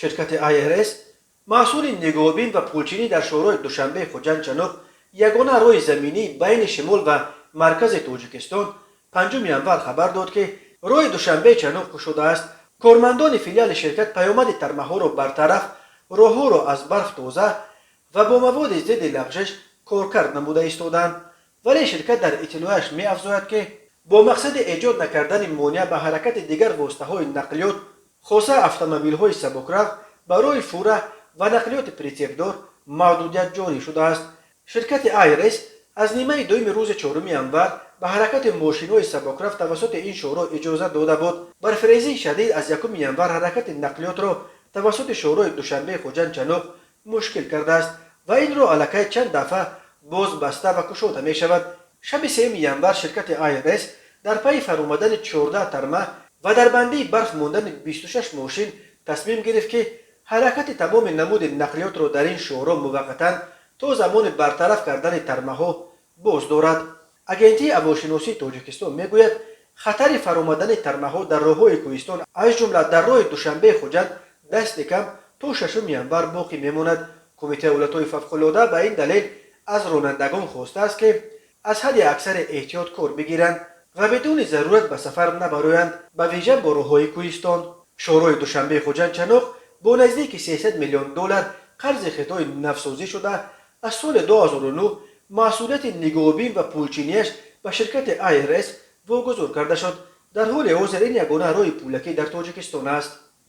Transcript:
Ширкати IRS, масъули нигоҳубин ва пулчинӣ дар шоҳроҳи Душанбе Хуҷанд Чаноқ, ягона роҳи заминӣ байни шимол ва маркази Тоҷикистон, 5 январ хабар дод, ки роҳи Душанбе Чаноқ кушодааст. Кормандони филиали ширкат паёмади тармаҳоро бартараф, роҳҳоро аз барф тоза ва бо маводи зидди лағжиш коркард намуда истодаанд. Вале ширкат дар иттилояш меафзояд, ки бо мақсади эҷод накардани монеа ба ҳаракати дигар воситаҳои нақлиёт, хоса автомобилҳои сабукрав, барои фура ва нақлиёти прицепдор маҳдудият ҷорӣ шудааст. Ширкати IRS аз нимаи дуюми рӯзи 4 январ ба ҳаракати мошинҳои сабукрав тавассути ин шоҳроҳ иҷозат дода буд. Барфрезии шадид аз 1 январ ҳаракати нақлиётро тавассути шоҳроҳи Душанбе Хуҷанд Чаноқ мушкил кардааст ва ин роҳ аллакай чанд дафъа боз баста ва кушода мешавад. Шаби 3 январ ширкати IRS дар пайи фаромадани 14 тарма ва дар бандии барф мондани 26 мошин тасмим гирифт, ки ҳаракати тамоми намуди нақлиётро дар ин шоҳроҳ муваққатан то замони бартараф кардани тармаҳо боз дорад. Агентии ҳавошиносии Тоҷикистон мегӯяд, хатари фаромадани тармаҳо дар роҳҳои кӯҳистон, аз ҷумла дар роҳи Душанбе Хуҷанд, дасти кам то 6 январ боқӣ мемонад. Кумитаи ҳолатҳои фавқулода ба ин далел аз ронандагон хостааст, ки аз ҳадди аксари эҳтиёт кор бигиранд ва бидуни зарурат ба сафар набароянд, ба вижа бо роҳҳои кӯҳистон. Шоҳроҳи Душанбе Хуҷанд Чаноқ бо наздики 300 миллион доллар қарзи Хитой навсозӣ шуда, аз соли 2009 масъулияти нигоҳубин ва пулчинияш ба ширкати IRS вогузор карда шуд. Дар ҳоли ҳозир ин ягона роҳи пулакӣ дар Тоҷикистон аст.